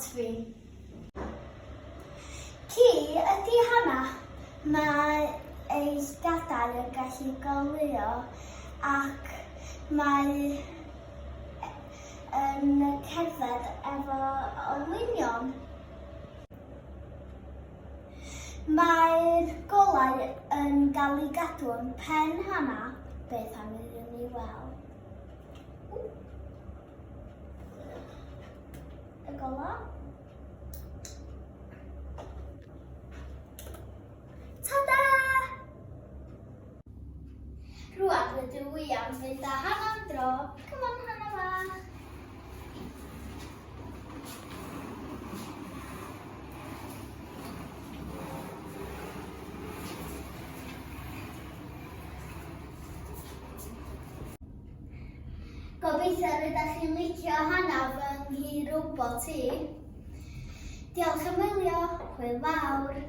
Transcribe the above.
robot fi. Ci ydy Hana. Mae ei llygadau yn gallu goleuo ac mae yn cerdded efo olwynion. Mae'r golau yn gael ei gadw yn pen Hana. Beth am iddyn ni weld? Y golau. Ta-da! Rwan rydw i am fynd â Hana am dro. Come on, Hana fach. Gobeithio rydych chi'n licio Hana fy nghi robot i. Diolch am wylio, hwyl fawr!